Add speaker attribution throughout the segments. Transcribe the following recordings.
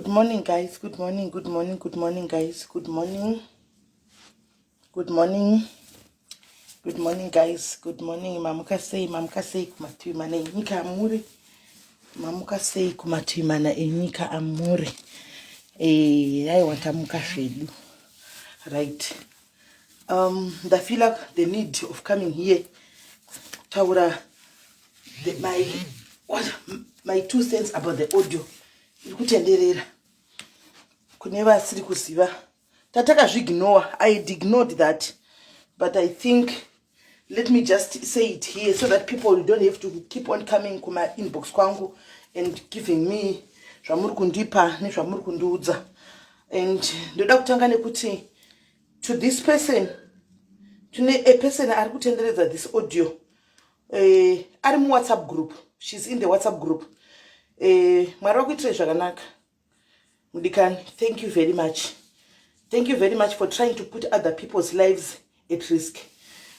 Speaker 1: Good morning, guys. Good morning, good morning, good morning, guys. Good morning. Good morning. Good morning, guys. Good morning. Mamuka sei, mamuka sei kumativi mana enyika amuri. Mamuka sei kumativi mana enyika amuri. Eh, aiwa tamuka zvedu. Right. Ndafeel the need of coming here kutaura my two cents about the audio iri kutenderera. Kune vasiri kuziva, tatakazviignore. I ignored that, but I think let me just say it here so that people don't have to keep on coming kuma inbox kwangu and giving me zvamuri kundipa nezvamuri kundiudza. And ndoda kutanga nekuti to this person, tine a person ari kutenderedza this audio, ari muWhatsApp group. She's in the WhatsApp group. Mwari vakuitirai zvakanaka, mudikani. Thank you very much. Thank you very much for trying to put other people's lives at risk.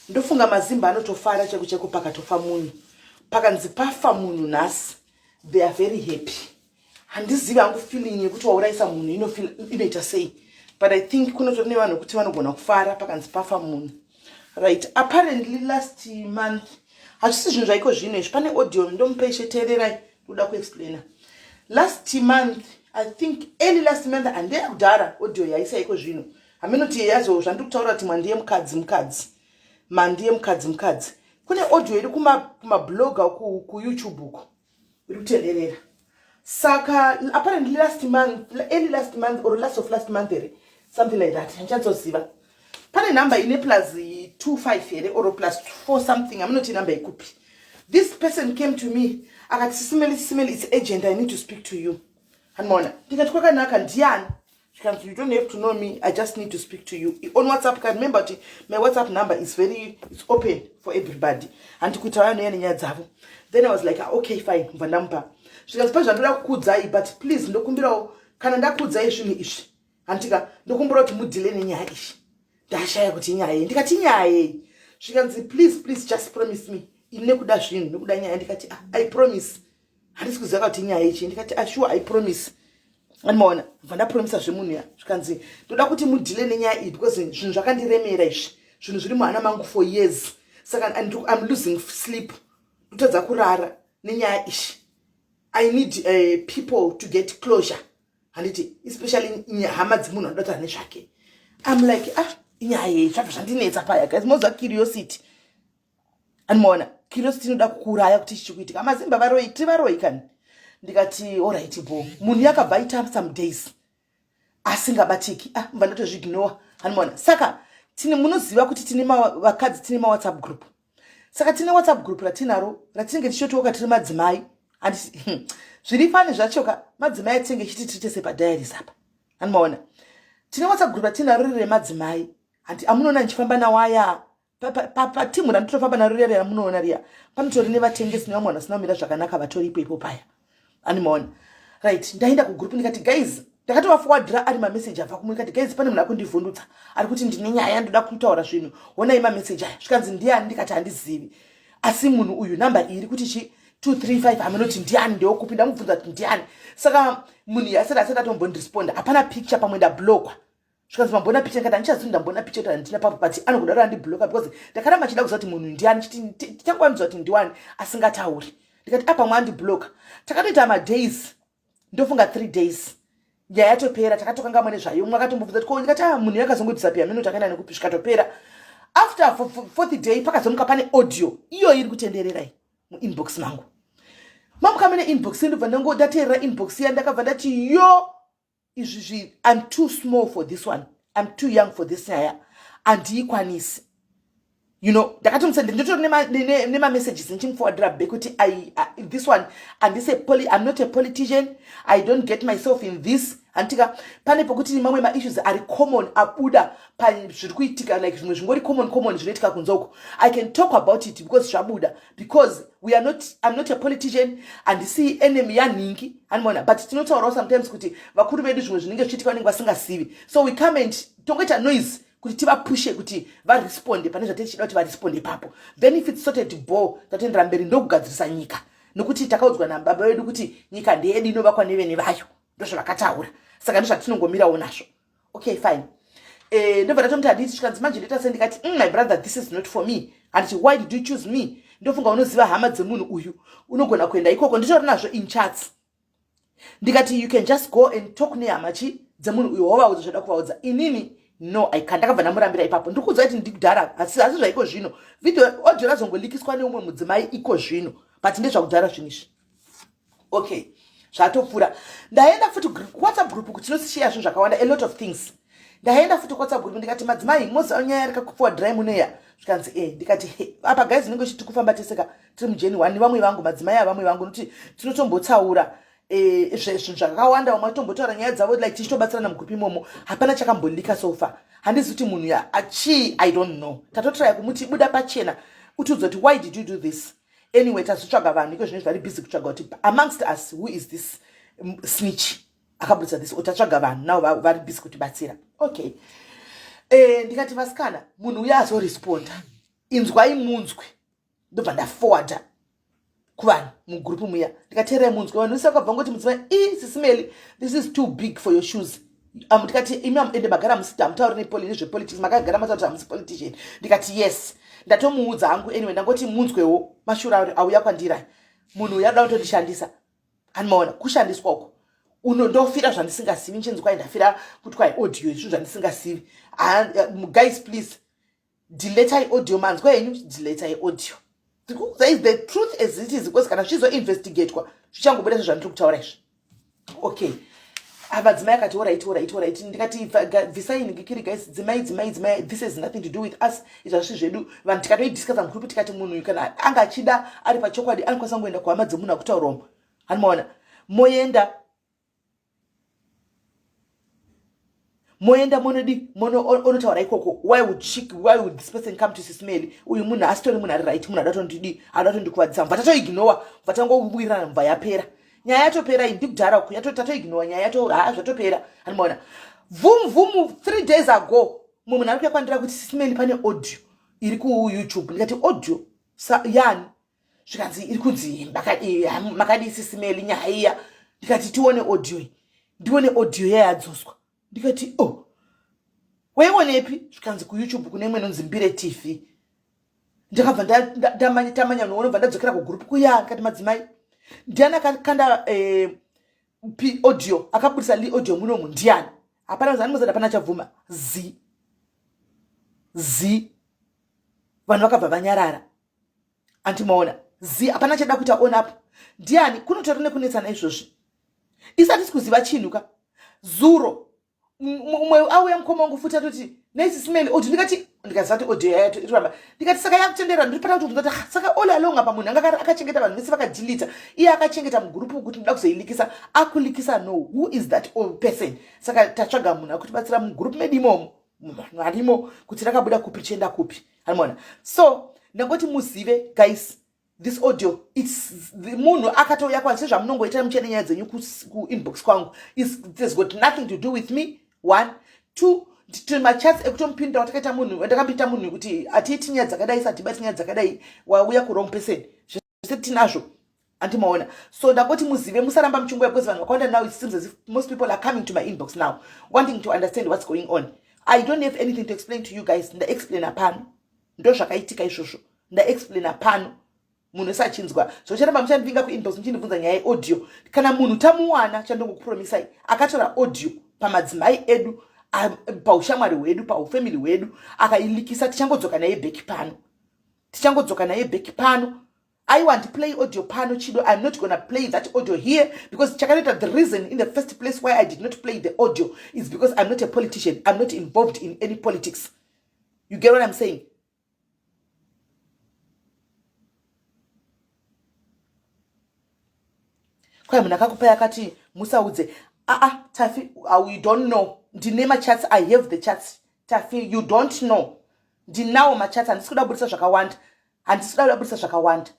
Speaker 1: Ndofunga mazimba anotofara chaiko chaiko pakatofa munhu, pakanzi pafa munhu nhasi, they are very happy. Handizivi hangu feeling yekuti waurayisa munhu inoita sei, but I think kunotori nevanhu vekuti vanogona kufara pakanzi pafa munhu, right? Apparently last month, hazvisi zvinhu zvaiko zvino izvi, pane audio. Ndomupeishe, teererai, ndoda kuexplaina. Last month, I think early last month, handeya kudhara, audio yaisaiko zvino, haminoti yazo zvandiri kutaura kuti mwandiye mukadzi, mukadzi mandiye mukadzi, mukadzi. Kune audio iri kumabloga, kuYouTube uko, iri kutenderera. Saka apparently last month, early last month or last of last month here, something like that, handichatsoziva, pane nhamba ine plus 25 here or plus 4 something, hamunoti nhamba ikupi. This person came to me akati, "Sis Melly, Sis Melly, it's urgent, I need to speak to you." Handimaona. Ndikati, "Kwakanaka, ndiani?" Zvikanzi, "You don't have to know me, I just need to speak to you on WhatsApp." Can remember kuti my WhatsApp number is very, it's open for everybody, handi kuita vanouya nenyaya dzavo. Then I was like, "Ah, okay, fine." Mbva ndamupa. Zvikanzi, "Pa zvandoda kukuudzai, but please ndokumbirawo kana ndakuudzai zvinhu izvi, handika, ndokumbira kuti mudeale nenyaya izvi." Ndashaya kuti inyaya yei. Ndikati, "Inyaya yei?" Zvikanzi, "Please, please, just promise me." Ini nekuda zvinhu, nekuda nyaya, ndikati, "Ah, I promise." Handisi kuziva kuti inyaya yechi. Ndikati, "Ah, sure, I promise." Andimaona. Bva ndapromisa zvemunhu ya. Zvikanzi, "Ndoda kuti mudeale nenyaya iyi because zvinhu zvakandiremera izvi, zvinhu zviri muhana mangu for years, saka I'm losing sleep, ndotadza kurara nenyaya izvi. I need people to get closure, handiti, especially hama dzemunhu anoda kutaura nezvake." I'm like, "Ah, inyaya yei?" Zvabva zvandinetsa paya, guys. Moziva curiosity, andimaona. Curiosity inoda kukuuraya kuti ichi chikuitika. Mazimba varoi, tiri varoi kani. Ndikati, "Alright, bo." Munhu yakabva aita some days asingabatiki. Ah, mbva ndatozviignora, handimaona. Saka tine, munoziva kuti tine vakadzi, tine maWhatsApp group. Saka tine WhatsApp group ratinaro ratinenge tichotiwoka tiri madzimai. Handiti zviri fani zvachoka, madzimai atinenge chiti tiri tese padiaries apa, handimaona. Tine WhatsApp group ratinaro riri remadzimai, handi amunoona ndichifamba nawaya patimu randitofamba naro riya ramunoona riya, panotori nevatengesi nevamwe vanhu vasina kumira zvakanaka vatoripo ipo paya, animaona, right? Ndaenda kugroup, ndikati, "Guys," ndakatovaforwardira ari mameseji abva kumwe. Ndikati, "Guys, pane munhu akundivhundutsa, ari kuti ndine nyaya, ndoda kutaura zvinhu, honai mameseji aya." Zvikanzi, "Ndiani?" Ndikati, "Handizivi, asi munhu uyu namba iri kuti chi 235, hamunoti ndiani, ndewokupi?" Ndamubvunza kuti ndiani. Saka munhu asati atombondiresponda, hapana picture, pamwe ndablockwa. Zvikanzi, "Mambona picture?" Ndikati, "Handichazivi ndambona picture kuti handina papo, but anogodaro andibloka because ndakaramba chida kuziva kuti munhu ndiani, chiti tichangwanziva kuti ndiwani asingatauri." Ndikati, "Apa mwandibloka." Takatoita madays, ndofunga 3 days, nyaya yatopera, takatokangamwa nezvayo. Umwe akatombobvunza kuti ko, ndikati, "Ah, munhu yakazongodisappear, mino takaenda nekupi." Zvikatopera. After fourth day pakazomuka pane audio iyo iri kutendererai muinbox mangu. Mamuka mune inbox, ndobva ndangodateerera inbox iya. Ndakabva ndati, "Yo, izvi, I'm too small for this one, I'm too young for this nyaya, handiikwanisi." Ndakatomusenda, ndotori nemamessages ndichimuforwardira back kuti this one handise, I'm not a politician, I don't get myself in this, handitika. Pane pokuti mamwe maissues ari common abuda pazviri kuitika, like zvimwe zvingori common common zvinoitika kunze uko, I can talk about it because zvabuda, because we are not, I'm not a politician, handisi enemy yanhingi, handimaona. But tinotaurawo sometimes kuti vakuru vedu zvimwe zvinenge zvichiitika vanenge vasingazivi, so we come and tongoita noise kuti tivapushe kuti varesponde pane zvatiri kuti varesponde ipapo. Then if it's sorted, bo, tatoendera mberi, ndokugadzirisa nyika, nokuti takaudzwa nababa vedu kuti nyika ndeyedu, inovakwa nevene vayo. Ndozvavakataura, saka ndozvatinongomirawo nazvo. Okay, fine. Ndobva ndatomuti handiti, zvikanzi manje ndoita sei? Ndikati, my brother, this is not for me." Handiti, "Why did you choose me? Ndofunga unoziva hama dzemunhu uyu, unogona kuenda ikoko." Nditori nazvo in chats. Ndikati, "You can just go and talk nehama chi dzemunhu uyu, wovaudza zvoda kuvaudza. Inini no, I can't." Ndakabva ndamurambira ipapo. Ndiri kuudza kuti ndikudhara, asi zvaiko zvino video audio razongolikiswa neumwe mudzimai iko zvino, but ndezvakudhara zvinhu izvi. Okay, zvatopfuura. Ndaenda futi WhatsApp group kuti tinosishiya zvinhu zvakawanda, a lot of things. Ndaenda futi WhatsApp group, ndikati, "Madzimai, moziva nyaya yarikakupfuwa muneya?" Zvikanzi, "E." Ndikati, "Apa guys, inenge ichiti kufamba teseka tiri mujeni one vamwe vangu madzimai avamwe vangu, nokuti tinotombotsaura zvinhu zvakawanda, vamwe vatombotaura nyaya dzavo, like tichitobatsirana mugroup imomo. Hapana chakambolika so far. Handizi kuti munhu ya achii, I don't know. Tatotraya kumuti buda pachena utiudza kuti why did you do this. Anyway, tazotsvaga vanhu iko zvinezvi vari busy kutsvaga kuti amongst us, who is this snitch akabudisa this. Tatsvaga vanhu navo vari busy kutibatsira. Okay, ndikati, vasikana, munhu uyo azoresponda, inzwai munzwe." Ndobva ndaforwarda kuvanhu mugroup muya. Ndikateerai munzwe. Vanhu vese vakabva ngoti, "Mudzimai i Sis Melly, this is too big for your shoes." Ndikati, "Imi ende magara musiti hamutauri nezvepolitics, makagara mataura kuti hamusi politician." Ndikati, "Yes, ndatomuudza hangu. Anyway, ndangoti munzwewo mashura auya kwandira. Munhu uyu adoda kutondishandisa." Animaona kushandiswa uko uno, ndofira zvandisingazivi. Nchinzi kwai ndafira kuti kwai audio, izvo zvandisingasivi. Guys, please deletai audio. Manzwa henyu, deletai audio. That is the truth as it is, because kana zvichizoinvestigatwa zvichangobuda sezvandiri kutaura izvi. Okay, madzimai akati, "Alright, alright, alright." Ndikati, "Bvisai ngikiri, guys. Dzimai, dzimai, dzimai, this has nothing to do with us. Izvi hazvisi zvedu." Vanhu tikatoidiscussa mugroup, tikati munhu kana anga achida ari pachokwadi anokwanisa kungoenda kuhama dzemunhu akutaurawo. Hanimaona moenda monodi onotaura ikoko. Why would this person come to Sis Melly? Uyu munhu asitori munhu ari right, munhu ada tondidi, ada tondikuvadzisa." Mva tatoignowa, mva tangowirirana, mva yapera nyaya. Yatopera iyi, ndikudhara uku, tatoignowa nyaya yato, ha, zvatopera. Hanimaona vhum vhum, 3 days ago mumwe munhu ari kuya kwandira kuti, "Sis Melly, pane audio iri kuYouTube." Ndikati, "Audio yani?" Zvikanzi, "Iri kunzi makadii Sis Melly, nyaya iya." Ndikati, "Tione audio iyi." Ndione audio yayadzoswa. Ndikati, "Oh, waionepi?" Zvikanzi, "KuYouTube, kune imwe inonzi Mbire TV." Ndakabva tamanya noonobva ndadzokera kugroup kuya. Ndikati, "Madzimai, ndiani akakanda audio, akabudisa li audio munomu? Ndiani?" Hapana zanimozati, hapana chabvuma. Zi zi, vanhu vakabva vanyarara. Andimaona zi, hapana chada kuita on up. Ndiani? Kunotori nekunetsana izvozvi, isati sikuziva chinhu ka. Zuro umwe auya, mukoma wangu futi, atoti, "Nei Sis Melly audio?" Ndikati, ndikaziva kuti audio yayo iramba. Ndikati, "Saka yakutendera?" Ndiri pata kuti "Ah, saka all along apa munhu anga akachengeta, vanhu vese vakadeleta, iye akachengeta mugroup kuti ndoda kuzoilikisa, akulikisa. No, who is that old person?" Saka tatsvaga munhu akutibatsira mugroup medu imomo, vanhu varimo, kuti rakabuda kupi, chienda kupi. Anomaona. So ndangoti muzive, guys, this audio, it's munhu akatouya kwa sezvamunongoita muchienda nyaya dzenyu kuinbox kwangu. It has got nothing to do with me. One, two, machats ekutomupindura watakaita munhu, ndakambita munhu kuti hatiiti nyaya dzakadai, satibati nyaya dzakadai, wauya kuwrong person. Zvese tinazvo, andimaona. So ndangoti muzive, musaramba muchingoya, because vanhu vakawanda now, it seems as if most people are coming to my inbox now wanting to understand what's going on. I don't have anything to explain to you guys. Ndaexplaina pano, ndo zvakaitika izvozvo. Ndaexplaina pano, munhu wese achinzwa. Zvocharamba muchandipinga kuinbox muchindibvunza nyaya yeaudio. Kana munhu tamuwana, chandongokupromisai, akatora audio pamadzimai edu, paushamwari hwedu, paufamily hwedu, akailikisa, tichangodzoka naye back pano, tichangodzoka naye back pano. I want to play audio pano, Chido. I'm not gonna play that audio here because chakanoita, the reason in the first place why I did not play the audio is because I'm not a politician. I'm not involved in any politics. You get what I'm saying? Kwai munhu akakupai akati musaudze. Aa, Tafi, you don't know. Ndine machats, I have the chats. Tafi, you don't know. Ndinawo machats. Handisi kuda kubudisa zvakawanda, handisi kuda kubudisa zvakawanda,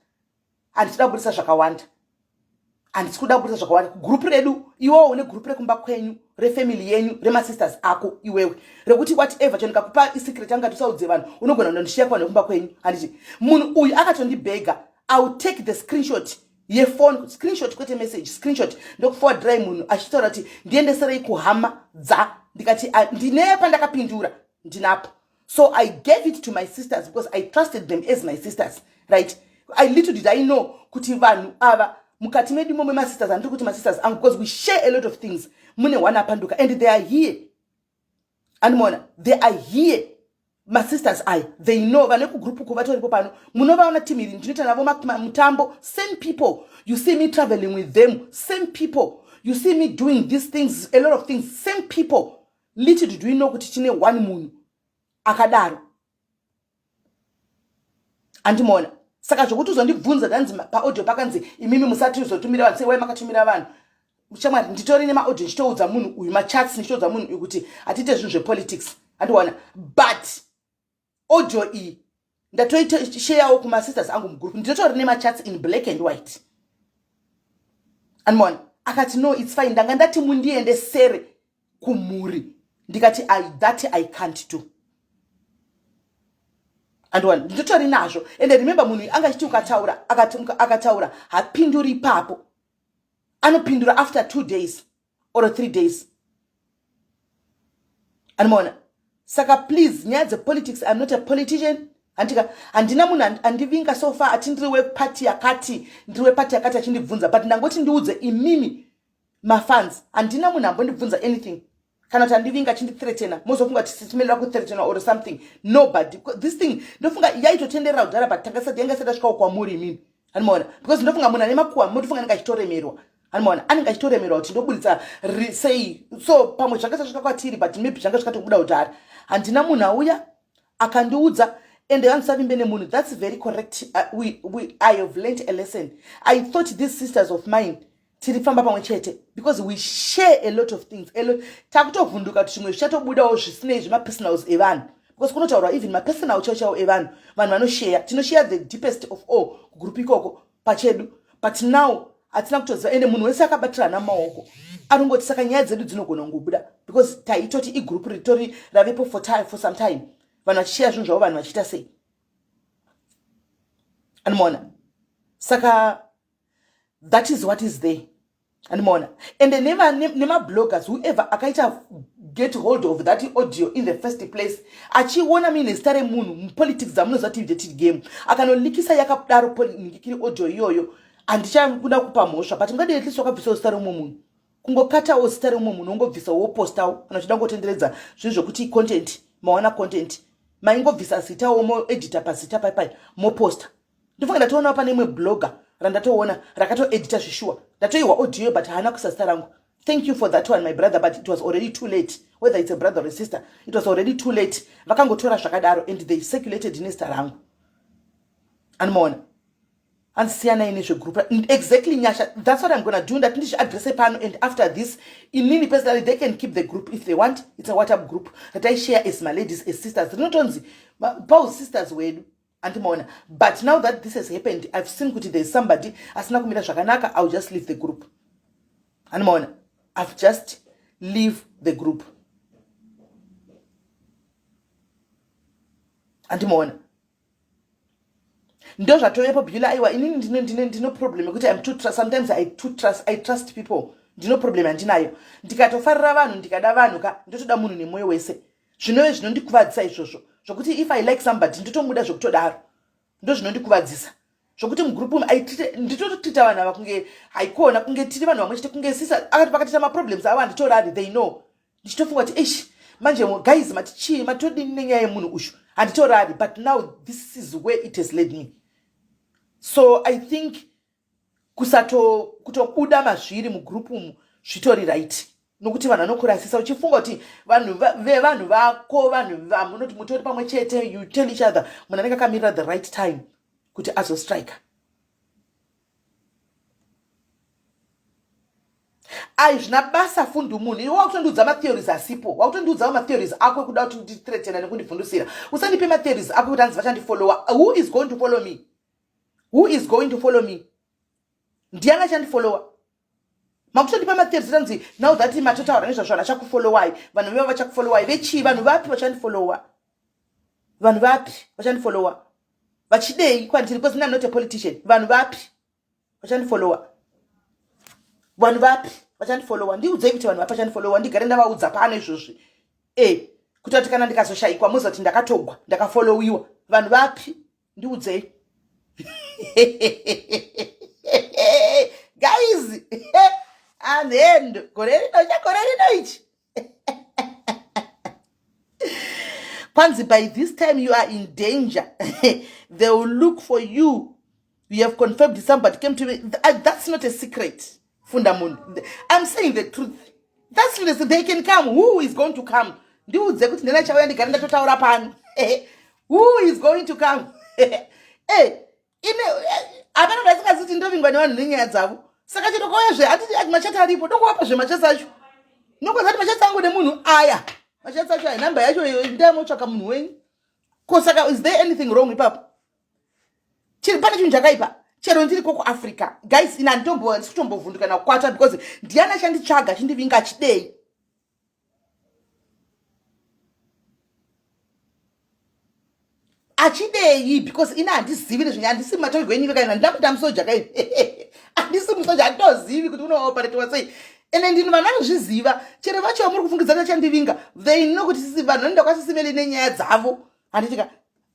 Speaker 1: handisi kuda kubudisa zvakawanda, handisi kuda kubudisa zvakawanda. Group redu, iwewo une group rekumba kwenyu, refamily yenyu, remasisters ako iwewe, rekuti whatever chandikakupa isecret anga tisaudze vanhu, unogona kundondishiya kuvanhu vekumba kwenyu. Handiti munhu uyu akatondibhega? I will take the screenshot. Yefoni, screenshot, kwete message, screenshot. Ndokuforwardrai munhu achitaura kuti ndiendeserei kuhama dza. Ndikati, ah, ndine pandakapindura ndinapo. So I gave it to my sisters because I trusted them as my sisters, right? I little did I know kuti vanhu ava mukati medu imo memasisters, handiri kuti masisters angu, because we share a lot of things, mune one apanduka and they are here. Andimona, they are here, masisters aya. They know, vane kugroup uko vatoripo pano, munovaona. Team iri ndinoita navo mutambo. Same people you see me traveling with them, same people you see me doing these things, a lot of things, same people. Little did we know kuti tine one munhu akadaro. Andimona, saka zvokuti uzondibvunza, ndanzi paaudio pakanzi imimi musati uzotumira vanhu, sei wai makatumira vanhu? Shamwari, nditori nemaaudio ndichitoudza munhu uyu, machats, ndichitoudza munhu uyu kuti hatiite zvinhu zvepolitics. Andiona, but audio iyi ndatoisharewo kumasisters angu mugroup. Ndinotori nemachats in black and white. Andimona, akati, "No, it's fine, ndanga ndati mundiendesere kumhuri." Ndikati, That I can't do." Andiona, ndinotori nazvo. And remember, munhu anga achiti ukataura, akataura hapinduri ipapo, anopindura after 2 days or 3 days. Andimaona, saka please, nyaya dzepolitics, I'm not a politician. Handika, handina munhu andivinga so far ati ndiri wepati yakati, ndiri wepati yakati, achindibvunza. But ndangoti ndiudze imimi mafans, handina munhu ambondibvunza anything kana kuti andivinga achindithreatena. Mozofunga kuti sitimelera kuthreatena or something. Nobody. This thing ndofunga yaitotenderera kudhara, but tangasati yanga isati asvikawo kwamuri imimi. Handimaona, because ndofunga munhu ane makuhwa, motofunga anenge achitoremerwa. Handimaona, anenge achitoremerwa kuti ndoburitsa sei. So pamwe zvanga sasvika kwatiri, but maybe zvanga zvikatobuda kudhara. Handina munhu auya akandiudza. Ende vandisavimbe nemunhu. That's very correct. I have learned a lesson. I thought these sisters of mine tiri famba pamwe chete because we share a lot of things, a lot. Takutovhunduka kuti zvimwe zvichatobudawo zvisinei zvemapersonals evanhu, because kunotaurwa even mapersonal chaiwo chaiwo evanhu. Vanhu vanoshare, tinoshare the deepest of all kugroup ikoko pachedu, but now hatina kutoziva. Ende munhu wese akabatirana maoko anongoti, saka nyaya dzedu dzinogona kungobuda because taitoti igroup ritori ravepo for time, for some time, vanhu vachishare zvinhu zvavo, vanhu vachiita sei. Anomaona, saka that is what is there. Andimaona, ende nemabloggers, whoever akaita get hold of that audio in the first place, achiona muine zita remunhu mupolitics dzamunoziva kuti game, akanolikisa yakadaro ningikiri audio iyoyo, handichakuda kupa mhosva, but ungadii at least wakabvisawo zita remumwe munhu, kungokatawo zita remumwe munhu, ungobvisawo, wopostawo. Kana uchida kungotenderedza zvinhu zvokuti content, mawana content, maingobvisa zitawo, moedita pazita paipai, moposta. Ndofunga ndatoonawo pane imwe blogger randatoona rakatoedita zvishuwa. Ndatoiwa audio, but haana kuisa zita rangu. Thank you for that one, my brother, but it was already too late. Whether it's a brother or a sister, it was already too late. Vakangotora zvakadaro and they circulated nezita rangu. Anomaona, handisiyanai nezvegroup. Exactly, Nyasha, that's what I'm gonna do. Ndati ndizviadrese pano, and after this, inini personally, they can keep the group if they want. It's a WhatsApp group rataishare as my ladies, as sisters, rinotonzi Paul Sisters wedu. Andimaona, but now that this has happened, I've seen kuti there's somebody asina kumira zvakanaka. I'll just leave the group. Andimaona, I've just leave the group. Andimaona, ndo zvatovepo. Bula, aiwa, inini ndino problem yekuti I'm too trust, sometimes I too trust, I trust people. Ndino problem yandinayo, ndikatofarira vanhu, ndikada vanhu ka, ndotoda munhu nemwoyo wese. Zvinove zvinondikuvadzisa izvozvo, zvokuti if I like somebody, ndotomuda zvekutodaro. Ndo zvinondikuvadzisa zvokuti mugroup nditototreata vanhu ava kunge haikona, kunge tiri vanhu vamwe chete, kunge sisa akati pakatiita maproblems avo handitorari. They know, ndichitofunga kuti, "Eish, manje guys, mati chii? Matodini nenyaya yemunhu ushu?" Handitorari, but now this is where it has led me. So I think kusato kutobuda mazviri mugroup umu zvitori right, nokuti vanhu vanokurasisa uchifunga kuti vanhu vevanhu vako, vanhu vamunoti mutori pamwe chete, you tell each other, munhu anenge akamirira the right time kuti azostrika. Ai, zvina basa fundu munhu iwe wakutondiudza matheories asipo, wakutondiudzawo matheories ako ekuda kuti ndithreatena nekundivhundusira. Usandipe matheories ako kuti hanzi vachandifollowa. Who is going to follow me? Who is going to follow me? Ndiani achandifollowa? Makutondipa matheories, tanzi now that matotaura nezvazvo, vanhu vachakufollowai. Vanhu veva vachakufollowai vechii? Vanhu vapi vachandifollowa? Vanhu vapi vachandifollowa? Vachidei kwandiri? Because I'm not a politician. Vanhu vapi? Vachandifollowa vanhu vapi vachandifollowa? Ndiudzei kuti vanhu vapi vachandifollowa, ndigare ndavaudza pano izvozvi. E kuita kuti kana ndikazoshayikwa mozoti ndakatogwa, ndakafollowiwa. Vanhu vapi? Ndiudzei guys. Amhendo gore rino, chagore rino ichi. Kwanzi by this time you are in danger, they will look for you. You have confirmed somebody came to me. That's not a secret, funda munhu. I'm saying the truth. That's not a, they can come. Who is going to come? Ndiudze kuti ndena chauya, ndigare ndatotaura pano. Who is going to come? Eh, ine hapana ndasingazi kuti ndovingwa nevanhu nenyaya dzavo. Saka chitokauya zve, handiti machati aripo? Ndokuvapa zvemachati acho. Ndokwaza kuti machati angu nemunhu aya, machati acho aya, namba yacho ndamotsvaka munhu wenyu. Ko saka is there anything wrong ipapo? Chiri pane chinhu chakaipa? Chero ndiri koko Africa, guys, ina ndikutombovhunduka nakukwata because ndiani achanditsvaga achindivinga achidei? Achidei? Because ina handizivi nezvenyaya, handisi matorgo enyu kaina. Ndida kuita musoja kai? Handisi musoja, handitozivi kuti unooperatewa sei. Ende ndini vanhu vanozviziva. Chero vacho vamuri kufungidza kuti achandivinga, they know kuti sisi vanhu vanoenda kwasisimeli nenyaya dzavo, handitika?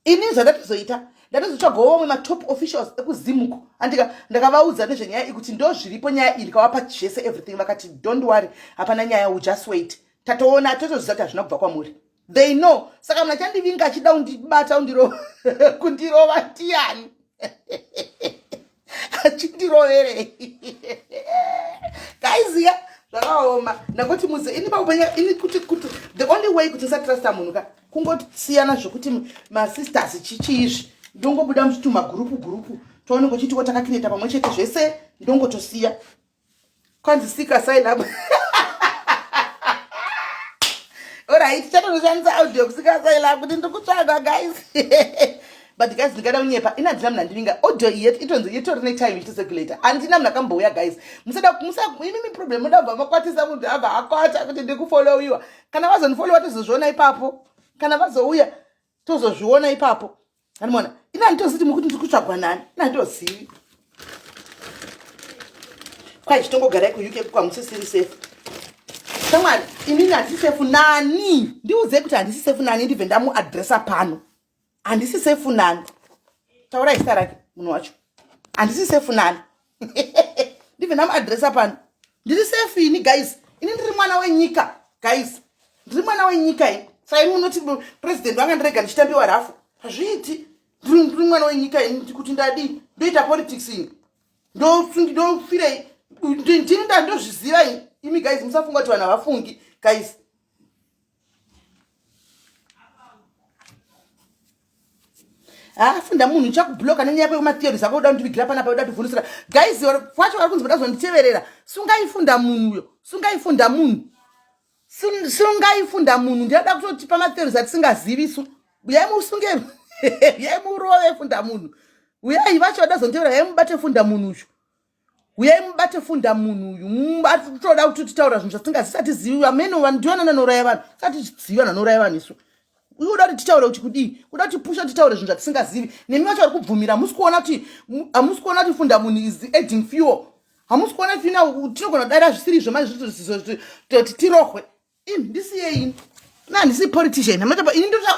Speaker 1: Ini zvandatozoita, ndatozotsvagawo vamwe matop officials ekuzimuko, handika? Ndakavaudza nezvenyaya iyi kuti ndo zviripo nyaya iyi, ndikavapa zvese everything. Vakati don't worry, hapana nyaya, we just wait. Tatoona, totoziva kuti hazvina kubva kwamuri. They know. Saka munhu achandivinga achida kundibata, kundirova ndiani? Achindiroverei kaiziya? Zvakaoma. Ndangoti muze ini paupenya ini kuti the only way kuti ndisatrusta munhu ka kungosiyana zvokuti masisters chichiizvi, ndongobuda muchituma gurupu gurupu toonenge uchitiwo takakireta pamwe chete zvese, ndongotosiya. Kwanzi seek asylum. Alright, chatozoshandisa audio kuseek asylum kuti ndikutsvaga, guys. But guys, ndingada kunyepa? Ina handina munhu andivinga. Audio iyi itonzi itori netime ichitocirculata. Handina munhu akambouya, guys. Musada musa imimi problem muda kubva makwatisa munhu abva akwata kuti ndikufollowiwa. Kana vazondifollowa tozozviona ipapo, kana vazouya tozozviona ipapo. Andimona ina handitoziti mukuti ndiri kutsvagwa nani. Ina handitozivi. Kwai chitongogarai kuUK kwamusisiri safe. Shamwari, inini handisi safe nani? Ndiudzei kuti handisi safe nani, ndibve ndamuadresa pano. Handisi safe nani? Taurai zita rake munhu wacho. Handisi safe nani? Ndibve ndamuadresa pano. Ndiri safe ini, guys. Ini ndiri mwana wenyika, guys. Ndiri mwana wenyika ini. Saka imi munoti president vanga ndirega ndichitambiwa rafu? Hazviiti. Ndiri mwana wenyika ini. Kuti ndadii? Ndoita politics ini? Ndofirei? Ndini ndandozviziva ini. Imi guys, musafunga kuti vanhu havafungi, guys. Ah, funda munhu, ndichakubloka nenyaya yako yematheories ako. Uda kundivigira panapa, uda kundivhundusira. Guys, kwacho vari kunzi mudazonditeverera. Sungai funda munhu uyo, sungai funda munhu, sungai funda munhu. Ndinoda kutotipa matheories atisingazivi isu. Uyai musunge, uyai murove funda munhu. Uyai vacho vadazonditevera, uyai mubate funda munhu uyu. Uyai mubate funda munhu uyu. Toda kuti titaura zvinhu zvatisingazisatizivi. Amene vanhu ndiona nanouraya vanhu, satizivi vanhu vanouraya vanhu isu. Uda kuti titaure kuti kudii? Kuda kuti pusha titaure zvinhu zvatisingazivi. Nemi vacho vari kubvumira, hamusi kuona kuti, hamusi kuona kuti funda munhu is adding fuel? Hamusi kuona fina tinogona kudaira zvisiri izvo manje toti tirohwe? Ini ndisiyei ini, na handisi politician.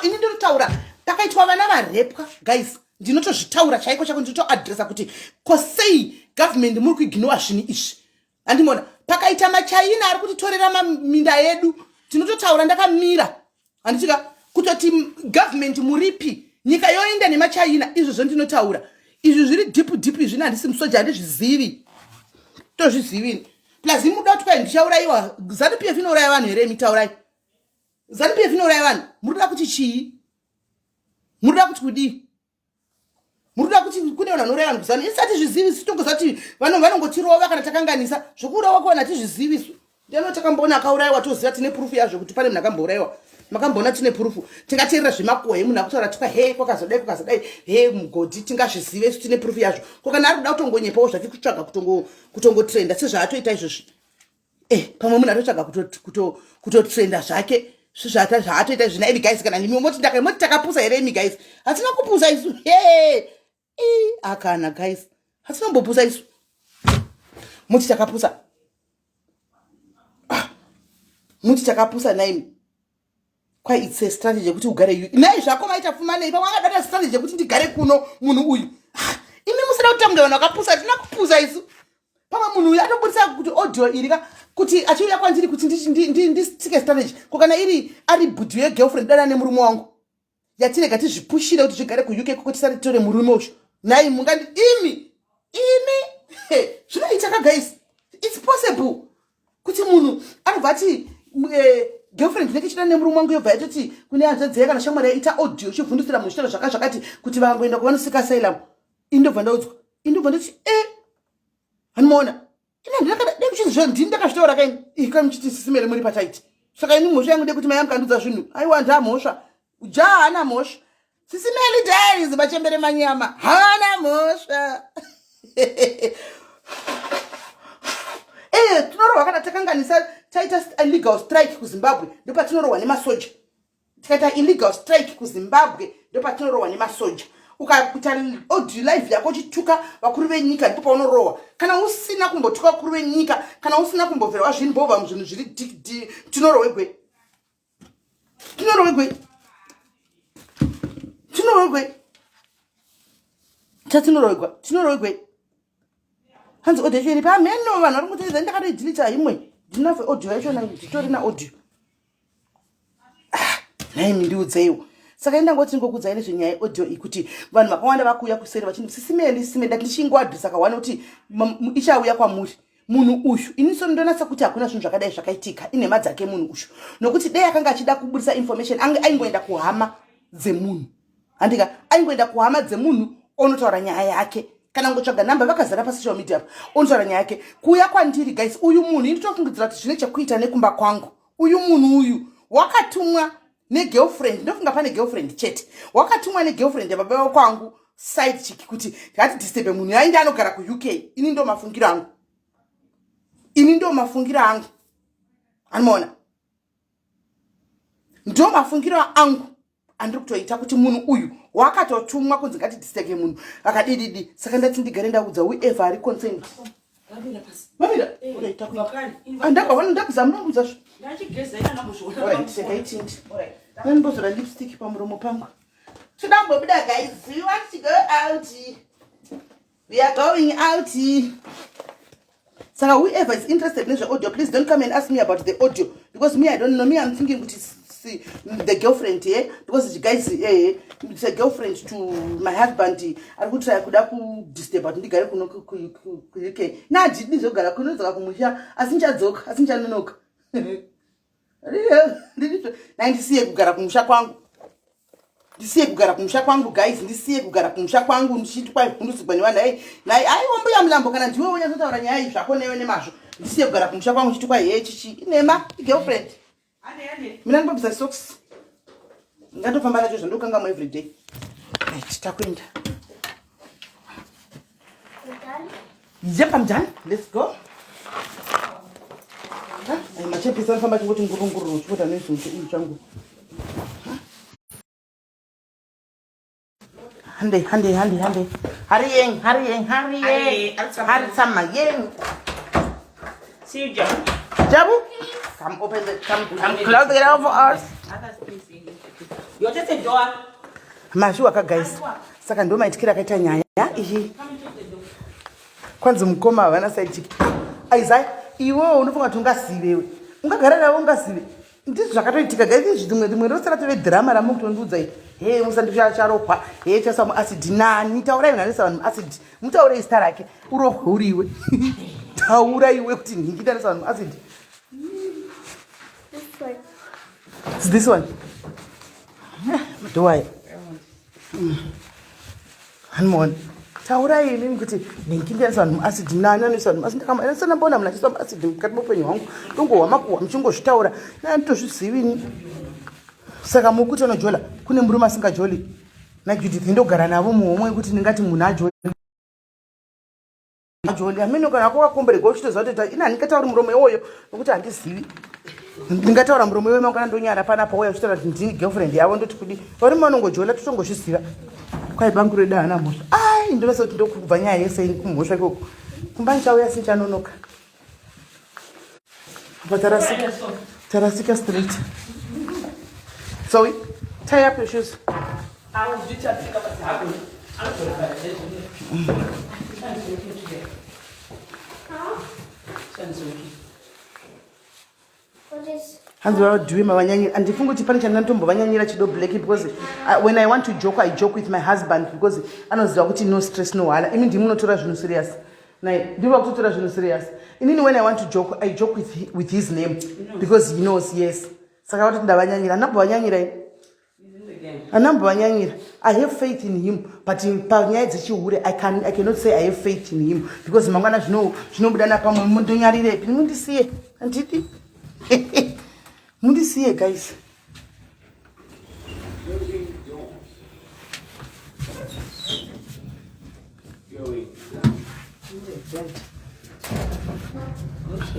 Speaker 1: Ini ndinotaura pakaitwa vana varepwa, guys. Ndinotozvitaura chaiko chaiko, ndinotoadresa kuti ko sei government muri kuignora zvinhu izvi? Handimona pakaita machaina ari kutitorera minda yedu, tinototaura ndakamira, handitika? Kutoti government muripi? Nyika yoenda nemachaina. Izvozvo ndinotaura izvi zviri deep deep izvi. Handisi musoja, handizvizivi, tozvizivini. Plus imuda kuti kwai ndichaurayiwa. ZANU PF inouraya vanhu here? Mitaurai, ZANU PF inouraya vanhu? Muri kuda kuti chii? Muri kuda kuti kudii? Muri kuda kuti kune vanhu vanouraya vanhu kuzanu? Isati zvizivi, sitongoziva kuti vanhu vanongotirova kana takanganisa. Zvokuurawa kwavanhu hatizvizivi isu. Ndiano takamboona akaurayiwa? Toziva, tine proof yazvo kuti pane munhu akambourayiwa? Makamboona tine proof? Tingateerera zvemakuhwa emunhu akutaura tikwa he kwakazodai kwakazodai he mugodhi, tingazvizive isu? Tine proof yazvo? Ko kana ari kuda kutongonyepawo zvake, kutsvaga kutongotrenda sezvaatoita izvozvi? Eh, pamwe munhu atotsvaga kutotrenda zvake sezvaatoita izvi. Naimi guys, kana nimi moti moti takapusa here imi guys? Hatina kupusa isu. He, akana guys, hatinombopusa isu. Muti takapusa. Ah, muti takapusa naimi. Kwa it's a strategy yekuti ugare yu. Nhai zvako maita pfuma nei? Pamwe akadata strategy yekuti ndigare kuno munhu uyu. Ah, imi musina kuita kunge vanhu vakapusa, tina kupusa isu. Pamwe munhu uyu atobudisa kuti audio iri ka kuti achiuya kwandiri kuti ndistike strategy. Ko kana iri ari bhudhi yegirlfriend dana nemurume wangu. Yatirega tizvipushire kuti zvigare kuUK koko tisati titore murume uyu. Nhai mungandi imi imi zvinoita ka guys. It's possible kuti munhu anobva ati eh, girlfriend inenge ichida nemurume wangu yobva yatoti kune hanzvadzi yayo kana shamwari yaita audio ichivhundusira munhu chitaura zvaka zvakati kuti vangoenda kuvanosika asylum. Indobva ndaudzwa. Indobva ndoti eh hanimoona. Ina ndakada dai kuchinzi zvo ndini ndakazvitaura kaini. Ika muchiti sisi mere muri pataiti. Saka ini mhosva yangu ndekuti mai amukandudza zvinhu. Aiwa ndamhosva. Ja haana mhosva. Sisi Meli Diaries machembere manyama. Haana mhosva. Eh, tinorohwa kana takanganisa taita illegal strike kuZimbabwe ndopatinorohwa nemasoja. Tikaita illegal strike kuZimbabwe ndopatinorohwa nemasoja. Ukaita audio live yako uchituka vakuru venyika ndipo paunorohwa. Kana usina kumbotuka vakuru venyika, kana usina kumbobvira wazvinbova muzvinhu zviri tinorohwegwe. Tinorohwegwe. Tinorohwegwe. Chatinorohwegwa. Tinorohwegwe. Hanzi audio yacho iri pamheno vanhu vari kungoteedza ndakatoidhilita imwe. Ndina audio yacho nditori na audio. Ah, nhaimi ndiudzeiwo. Saka indangoti ngokudzai nezvenyaya yeaudio iyi kuti vanhu vakawanda vakuuya kuseri vachiti sisi Meli, sisi Meli, ndati ndichingoadresa kawana kuti ichauya kwamuri. Munhu uyu ini so ndonatsa kuti hakuna zvinhu zvakadai zvakaitika, inhema dzake munhu uyu. Nokuti dei akanga achida kubudisa information ange aingoenda kuhama dzemunhu. Handika aingoenda kuhama dzemunhu onotaura nyaya yake. Kana ngotsvaga namba vakazara pa social media apa onotaura nyaya yake. Kuuya kwandiri guys, uyu munhu ini tofungidzira kuti zvine chekuita nekumba kwangu. Uyu munhu uyu wakatumwa negirlfriend, ndofunga pane girlfriend chete. Wakatumwa negirlfriend yababa kwangu side chick kuti ngati disturbe munhu yainge anogara ku UK. Ini ndo mafungiro angu. Ini ndo mafungiro angu. Anoona? Ndo mafungiro angu andiri kutoita kuti munhu uyu wakatotumwa kunzi ngati disturbe munhu akadididi. Saka ndati ndigare ndaudza whoever ari concerned. Mamira, unoita kuita. Andakaona ndakuzama ndakuzwa zvo.
Speaker 2: Ndachigeza ina ndambozviona.
Speaker 1: Alright, seka itindi. Alright. Ndambozora lipstick pamuromo pangu. Tidambobuda guys, we want to go out. We are going out. Saka whoever is interested in the audio, please don't come and ask me about the audio because me I don't know. Me I'm thinking kuti see the girlfriend here, eh? Because the guys it's a girlfriend to my husband. Ari kutry kuda ku disturb kuti ndigare kuno ku UK. Na ndidi zvekugara kuno dzoka kumusha asi ndichadzoka asi ndichanonoka. Nai ndisiye kugara kumusha kwangu. Ndisiye kugara kumusha kwangu guys, ndisiye kugara kumusha kwangu ndichiti kwai vhundusigwa nevanhu. Hey, nai aiwa mbuya Mulambo kana ndiwe unyatsotaura nyaya iyi zvako newe nemazvo. Ndisiye kugara kumusha kwangu ndichiti kwai hey chichi inema girlfriend. Mina ndibobisa socks. Ngatofamba nacho zvandokangamwa every day. Right, takuenda. Yep, I'm done. Let's go. Ay, machepisi anofamba achingoti ngurunguru chikuti anoizwa kuti uyu changu. Hande, hande, hande, hande. Hari yeng, hari yeng, hari yeng. Hari tsama yeng.
Speaker 2: See you, Jabu.
Speaker 1: Jabu, come open the, come, come close the door for us.
Speaker 2: You just a door.
Speaker 1: Mashuwa ka guys. Saka ndo maitikira akaita nyaya iyi. Kwanzi mukoma havana side chick. Isaiah, iwewe unofunga kuti ungazive iwe. Ungagara navo ungazive. Ndizvo zvakatoitika guys, izvi rimwe rimwe rose ratove drama ramukutondiudza iri. Hey, musandicharokwa. Hey, chasa mu acid nani? Taurai munhu anoisa vanhu mu acid. Mutaure zita rake. Urohwe uri iwe. Taura iwe kuti nhingi ndanoisa vanhu mu acid.
Speaker 3: This one.
Speaker 1: It's this one. Do I? Hanimona. Taurai inini kuti nhingi ndinoisa vanhu muacid nani anoisa vanhu muacid ndakasana mbona munhu achiisa muacid mukati meupenyu hwangu ndongohwa makuhwa muchingozvitaura nanditozvizivi ini. Saka mukuti anojola kune murume asingajoli naJudith ndogara navo muhomwe yekuti ndingati munhu ajoli ajoli amene kana kwakakombererwa uchitoziva kuti ini handingatauri muromo iwoyo nokuti handizivi. Ndingataura muromo iwoyo mangwana ndonyara panapa wouya uchitaura kuti ndini girlfriend yavo ndoti kudi varume vanongojola totongozviziva. Kwai bangu redu haana mhosva. Ai ndinosa kuti ndokubva nyaya yese ini kumhosva ikoko. Kumba ndichauya sinchanonoka. Apa tarasika. Tarasika straight. Zoe, tie up your shoes. Hanzi vadhuwe mavanyanyira, handifungi kuti pane chandinotombovanyanyira Chido Black, because when I want to joke, I joke with my husband, because anoziva kuti no stress, no hala. Imi ndimi munotora zvinhu serious nai, ndiri vakutotora zvinhu serious. Inini when I want to joke, I joke with his name because he knows. Yes, saka vatoti ndavanyanyira, handambovanyanyira ini, handambovanyanyira. I have faith in him, but panyaya dzechihure I cannot say I have faith in him, because mangwana zvinobuda napamwe, mundonyarirepi? Mundisiye, handidi, mundisiye guys.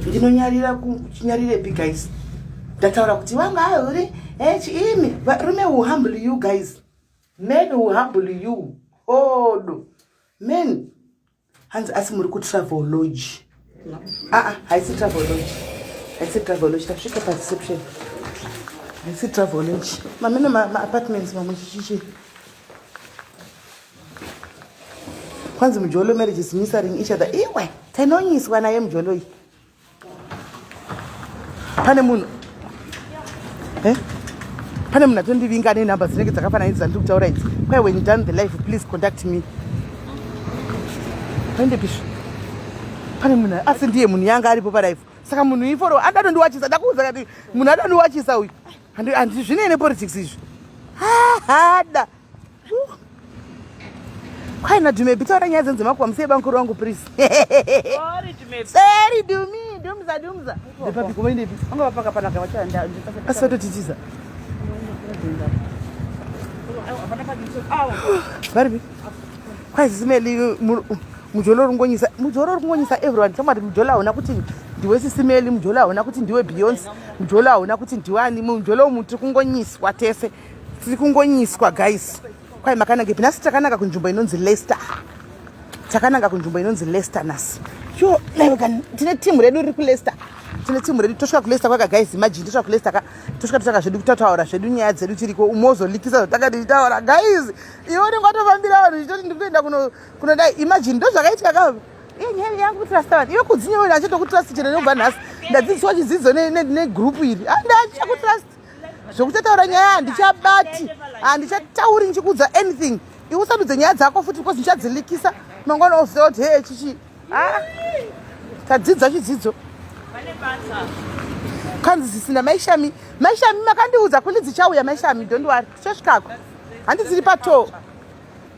Speaker 1: Ndinonyarira kuchinyarirepi guys? Ndataura kuti vanga ahure imi varume will humble you guys. Men will humble you, odo men. Hanzi asi muri kuTravel Lodge? Aa, haisi Travel Lodge, haisi Travel Lodge. Tasvika pareception, haisi Travel Lodge. Mamene maapartments mamwe chichichi. Kwanzi mujolo marriage is missing each other. Iwe, tainonyiswa naye mujolo iyi. Pane munhu, eh? Pane munhu atondivinga nenhamba dzinenge dzakafanana idzi dzandiri kutaura idzi. Kwai, "When done the live, please contact me." Paendepisvo pane munhu, asi ndiye munhu yanga aripo palive. Saka munhu iforo adatondiwachisa. Ndakuudza kati munhu adandiwachisa uyu. Handi zvinei nepolitics izvi, hada. Kwaina Dhumebi, taura nyaya dzenze makuwa, musei bankuru wangu, please. Sorry Dumi, dumza dumza. Ndepapi kumaindepi?
Speaker 2: Anga vapaka panaka vachaenda.
Speaker 1: Asi vatotitiza. Varipi? Kwazisimeli mujolo uri kungonyisa, mujolo uri kungonyisa everyone. Chamwari, mujolo hauna kuti ndiwe Sisimeli, mujolo hauna kuti ndiwe Beyonce, mujolo hauna kuti ndiwani. Mujolo umu tiri kungonyiswa tese, tiri kungonyiswa guys. Kwai makanangepi nhasi? Takananga kunzvimbo inonzi Leicester, takananga kunzvimbo inonzi Leicester nhasi. Yo, tine timu redu riri kuLeicester, tine timu redu. Tosvika kuLeicester kwaka guys, imagine, tosvika kuLeicester ka, tosvika totsvaka zvedu, kutotaura zvedu nyaya dzedu tiriko. Umozolikisa zvatakati tichitaura guys. Iwe unenge watofambira vanhu uchitoti ndikutoenda kunodai. Imagine, ndo zvakaitika ka. Iye nyaya yangu kutrusta vanhu, iwe kudzinyewe achitokutrust chero nekubva nhasi ndadzidziswa chidzidzo negroup iri, handichakutrust zvekutotaura nyaya, handichabati, handichatauri ndichikuudza anything. Iwe usandudze nyaya dzako futi, because ndichadzilikisa mangwana oziva kuti he chichi. Tadzidza chidzidzo. Kanzi zisina maishami, maishami makandiudza kuli dzichauya maishami. Don't worry, tichasvikako. Handi tiri pato,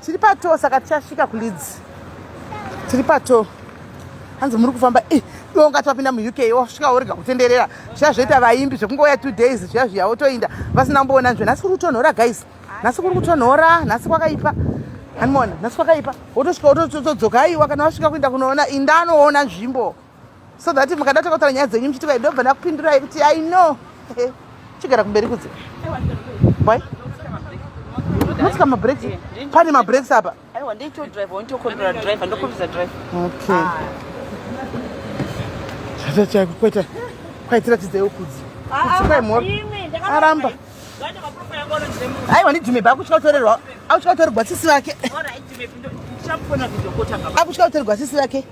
Speaker 1: tiri pato, saka tichasvika kuLeeds, tiri pato. Hanzi muri kufamba, iwe ungati wapinda muUK, wasvika worega kutenderera zviya zvoita vaimbi zvekungouya 2 days zviya zviya wotoinda vasina kumboona nzve. Nhasi kuri kutonhora guys, nhasi kuri kutonhora, nhasi kwakaipa. Hanimona nhasi kwakaipa, wotosvika wotodzoka. Aiwa, kana wasvika kuenda kunoona, inda anoona nzvimbo, so that mukada takataura nyaya dzenyu muchiti vaidobva ndakupindurai kuti I know. Chigara kumberi kudzi. Why mutsika mabreaks? Pane mabreaks apa.
Speaker 2: Aiwa, ndeitodrive, wanitocontrola driver, ndokombiza drive.
Speaker 1: Okay, kweta kwaitiratidzewo kudzi kudzi kwaimhoro aramba. Aiwa, ndidhume akutya kutorerwa, akutya kutorerwa sisi vake, akutya kutorerwa sisi vake.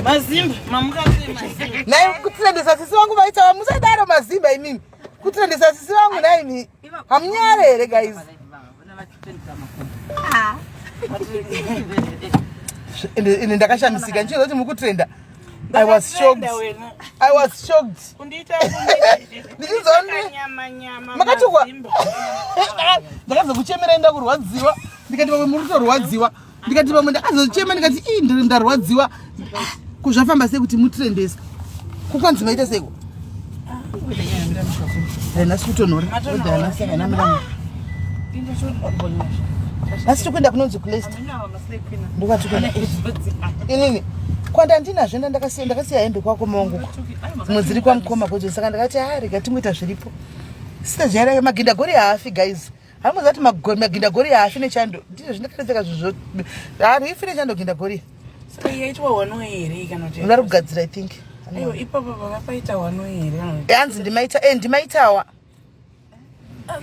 Speaker 2: Mazimba, mamuka sei mazimba?
Speaker 1: Nai kutirendesa sisi vangu vaitawa, musadaro mazimba imimi, kutirendesa sisi vangu naimi, hamunyare here guys? Ende ndakashamisika ndichiziva kuti muri kutrenda. I was shocked, I was shocked. Ndichinzwa makatukwa, ndakazokuchemerai, ndakurwadziwa, ndikati vamwe muri kutorwadziwa, ndikati vamwe, ndakazochema ndikati ii, ndarwadziwa. Kuzvafamba sei kuti mutrendesa? Kukwanzi maita seiko? Nhasi kutonhora, nhasi haina. Nhasi tikuenda kunonzi kuLeicester, ndokwatikuenda. Inini kwanda ndinazvo, ndakasiya, ndakasiya hembe kwako mawanguko, dzimwe dziri kwamukoma kwedzo, saka ndakati a rega tingoita zviripo. Sitajaira magindagori haafi guys, hamuziva kuti magindagori haafi nechando. Ndizvo zvindakatopfeka zvizvo, harifi nechando gindagori.
Speaker 3: Saka yaitwa one way here kana kuti
Speaker 1: vari kugadzira, I think.
Speaker 3: Aiwa, ipapo pakapaita one way here kana kuti
Speaker 1: Eh, hanzi ndimaita, ndimaitawa,